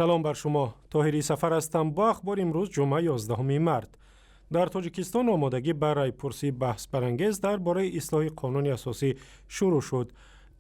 Салом бар шумо. Тоҳири Сафар ҳастам бо ахбори имрӯз, ҷумъа, 11 март. Дар Тоҷикистон омодагӣ ба райпурсии баҳсбарангез дар бораи ислоҳи қонуни асосӣ шурӯъ шуд.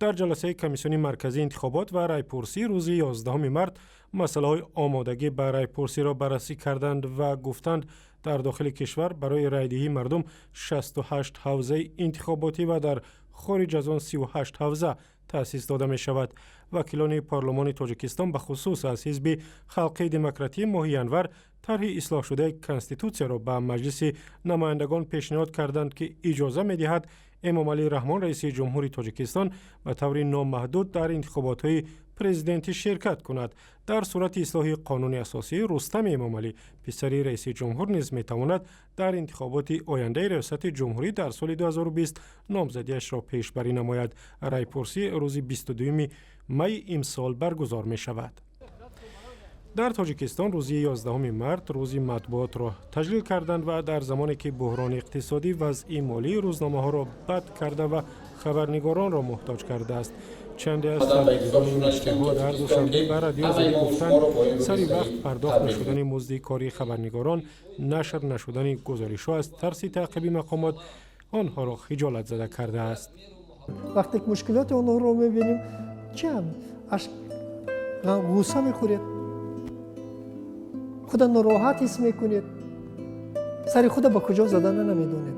Дар ҷаласаи Комиссиони марказии интихобот ва райпурсӣ рӯзи 11 март масъалаҳои омодагӣ ба райпурсиро баррасӣ карданд ва гуфтанд, дар дохили кишвар барои райдиҳии мардум 68 ҳавзаи интихоботӣ ва дар хориҷ аз он 38 ҳавза таъсис дода мешавад. Вакилони парлумони Тоҷикистон, бахусус аз Ҳизби Халқии Демократӣ, моҳи январ тарҳи ислоҳшудаи Конститутсияро ба Маҷлиси намояндагон пешниҳод карданд, ки иҷоза медиҳад Эмомалӣ Раҳмон, раиси ҷумҳури Тоҷикистон, ба таври номаҳдуд дар интихоботҳои президентӣ ширкат кунад. Дар сурати ислоҳи қонуни асосӣ, Рустами Эмомалӣ, писари раиси ҷумҳур, низ метавонад дар интихоботи ояндаи риёсати ҷумҳурӣ дар соли 2020 номзадиашро пешбарӣ намояд. Райпурсӣ рӯзи 22 майи имсол баргузор мешавад. Дар Тоҷикистон рӯзи 11 март рӯзи матбуотро таҷлил карданд ва дар замоне ки буҳрони иқтисодӣ вазъи молии рӯзномаҳоро бад карда ва хабарнигоронро муҳтоҷ кардааст, чанде аз сарбозони нашрияҳо дар Душанбе ба Радиои Озодӣ гуфтанд, сари вақт пардохт нашудани музди кори хабарнигорон, нашр нашудани гузоришҳо аз тарси таъқиби мақомот онҳоро хиҷолатзада кардааст. Вақте ки мушкилоти онҳоро мебинем, чиам ғусса мехӯред, худа нороҳат ҳис мекунед, сари худа ба куҷо задана намедонед.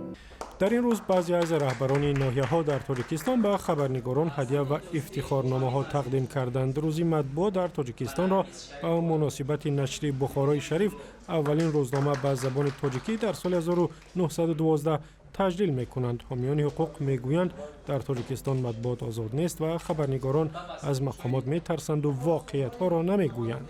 Дар ин рӯз баъзе аз раҳбарони ноҳияҳо дар Тоҷикистон ба хабарнигорон ҳадя ва ифтихорномаҳо тақдим карданд. Рӯзи матбуот дар Тоҷикистонро ба муносибати нашри «Бухорои шариф», аввалин рӯзнома ба забони тоҷикӣ, дар соли 1912 таҷлил мекунанд. Ҳомиёни ҳуқуқ мегӯянд, дар Тоҷикистон матбуот озод нест ва хабарнигорон аз мақомот метарсанду воқеиятҳоро намегӯянд.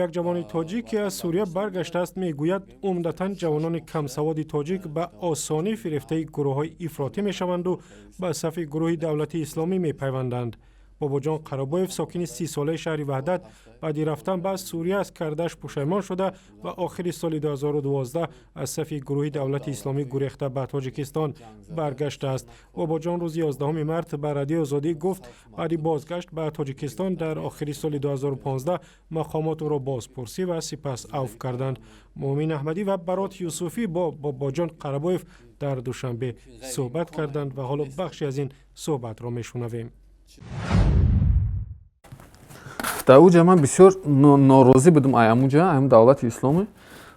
Як ҷавони тоҷик, ки аз Сурия баргаштааст, мегӯяд, умдатан ҷавонони камсаводи тоҷик ба осонӣ фирефтаи гурӯҳҳои ифротӣ мешаванду ба сафи гурӯҳи Давлати Исломӣ мепайванданд. Бобоҷон Қаробоев, сокини 30-солаи шаҳри Ваҳдат, баъди рафтан ба Сурия аз кардааш пушаймон шуда ва охири соли 2012 аз сафи гурӯҳи Давлати Исломӣ гурехта ба Тоҷикистон баргаштааст. Бобоҷон рӯзи 11 март ба Радиои Озодӣ гуфт, баъди бозгашт ба Тоҷикистон дар охири соли 2015 мақомот ӯро бозпурсӣ ва сипас авф карданд. Муъмин Аҳмадӣ ва Барот Юсуфӣ бо Бобоҷон Қарабоев дар Душанбе суҳбат карданд ва ҳоло бахше аз ин суҳбатро мешунавем. Дар уҷа ман бисёр норозӣ будам. Ай амуҷа, ам Давлати Исломӣ,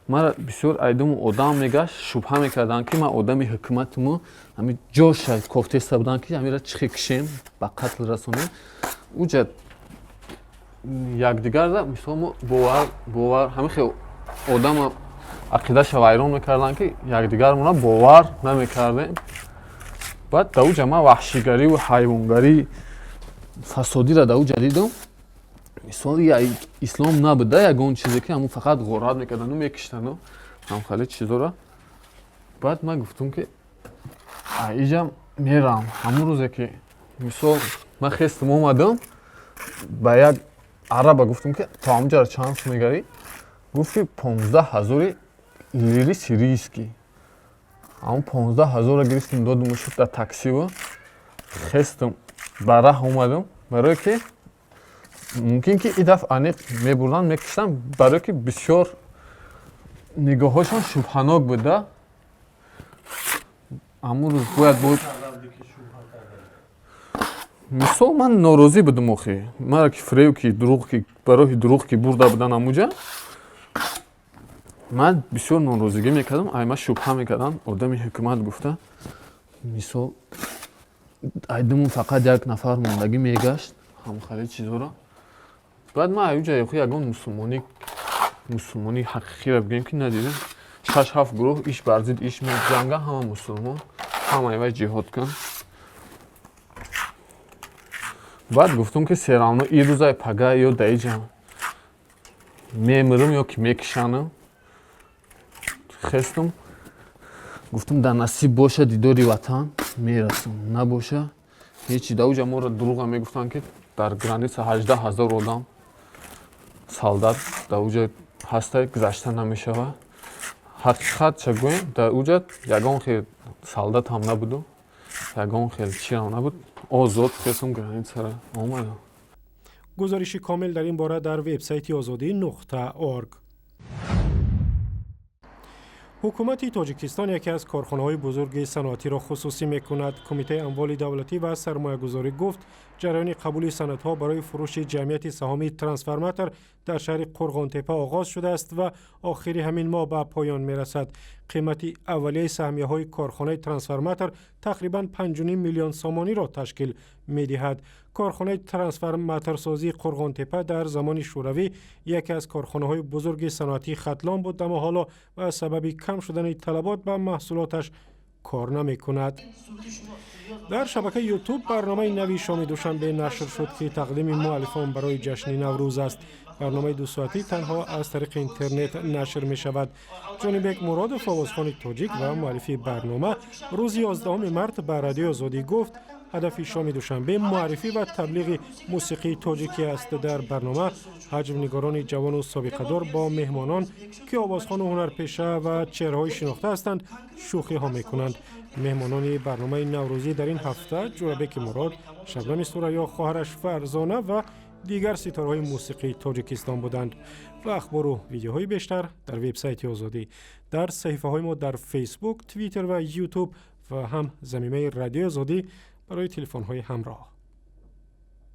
мара бисёр айдуму одам мегашт, шубҳа мекарданд, ки ман одами ҳукуматуму ҳами ҷоша кофтеста буданд, ки ҳамира чихе кишем, ба қатл расонем. Уҷа якдигарда, мисол, мо бовар ҳамин хел одама ақидаша вайрон мекарданд, ки якдигармона бовар намекардем. Баъд дар уҷа ман ваҳшигариву ҳайвонгарӣ, фасодиро дар уҷа дидам. Мисол, ислом набуда, ягон чизе ки ҳамун фақат ғорат мекардану мекиштану ҳамхеле чизора. Баъд ман гуфтум, ки иҷам мерам. Ҳамун рӯзе ки, мисол, ман хестам, омадам, ба як араба гуфтум, ки то ҳамуҷаро чанд сум мегарӣ? Гуфт, ки 15 ҳазори лири сирийский. Ҳамун 15 ҳазорро гирифтим, додуму шуд дар таксиву хестам, ба раҳ омадам, барое ки мумкин ки и дафъ аниқ мебурданд, мекиштанд, барое ки бисёр нигоҳҳошон шубҳанок буда. Ҳамун рӯз бояд буд, мисол, ман норозӣ будум. Охи мара ки фиреб, ки дурӯғ, ки ба роҳи дурӯғ ки бурда буданд ҳамуҷа, ман бисёр норозигӣ мекардам. Ай ман шубҳа мекардам, одами ҳукумат гуфта. Мисол, айдумун фақат як нафар мондагӣ мегашт, ҳамхеле чизҳоро. Баъд ман аюҷа охи ягон мусулмонии ҳақиқиро бигӯем, ки надидем. Шаш ҳафт гурӯҳ иш бар зид иш меҷанга, ҳама мусулмон, ҳама вай ҷиҳод кун. Баъд гуфтум, ки всё равно и рӯзай пага ё даиҷа мемирам, ё ки мекишанам. Хестум, гуфтум, дар насиб боша, дидори ватан мерасам, набоша, ҳечи. Дар уҷа моро дурӯға мегуфтанд, ки дар граница 18 000 одам солдат дар уҷа ҳаста, гузашта намешавад. Ҳақиқат ча гӯем, дар уҷа ягон хел солдат ҳам набуду, ягон хел чиам набуд. Озод хестум, границара омадам. Гузориши комил дар ин бора дар вебсайти озодӣ.org. Ҳукумати Тоҷикистон яке аз корхонаҳои бузурги саноатиро хусусӣ мекунад. Кумитаи амволи давлатӣ ва сармоягузорӣ гуфт, ҷараёни қабули санадҳо барои фурӯши ҷамъияти саҳомии Трансформатор дар шаҳри Қурғонтеппа оғоз шудааст ва охири ҳамин моҳ ба поён мерасад. Қимати аввалияи саҳмияҳои корхонаи Трансформатор тақрибан 5,5 миллион сомониро ташкил медиҳад. Корхонаи трансформаторсозии Қурғонтеппа дар замони Шӯравӣ яке аз корхонаҳои бузурги саноатии Хатлон буд, аммо ҳоло ба сабаби кам шудани талабот ба маҳсулоташ кор намекунад. Дар шабакаи Ютуб барномаи нави «Шоми Душанбе» нашр шуд, ки тақдими муаллифон барои ҷашни Наврӯз аст. Барномаи дусоатӣ танҳо аз тариқи интернет нашр мешавад. Ҷонибек Муродов, овозхони тоҷик ва муаллифи барнома, рӯзи 11 март ба Радиои Озодӣ гуфт, ҳадафи «Шоми Душанбе» муаррифӣ ва таблиғи мусиқии тоҷикӣ аст. Дар барнома ҳаҷвнигорони ҷавону собиқадор бо меҳмонон, ки овозхону ҳунарпеша ва чеҳраҳои шинохта ҳастанд, шӯхиҳо мекунанд. Меҳмонони барномаи наврӯзӣ дар ин ҳафта Ҷӯрабеки Мурод, Шабнами Сурайё, хоҳараш Фарзона ва дигар ситораҳои мусиқии Тоҷикистон буданд. Ва ахбору видеоҳои бештар дар вебсайти Озодӣ, дар саҳифаҳои мо дар Фейсбук, Твиттер ва Ютуб ва ҳам замимаи Радиои Озодӣ барои телефонҳои ҳамроҳ.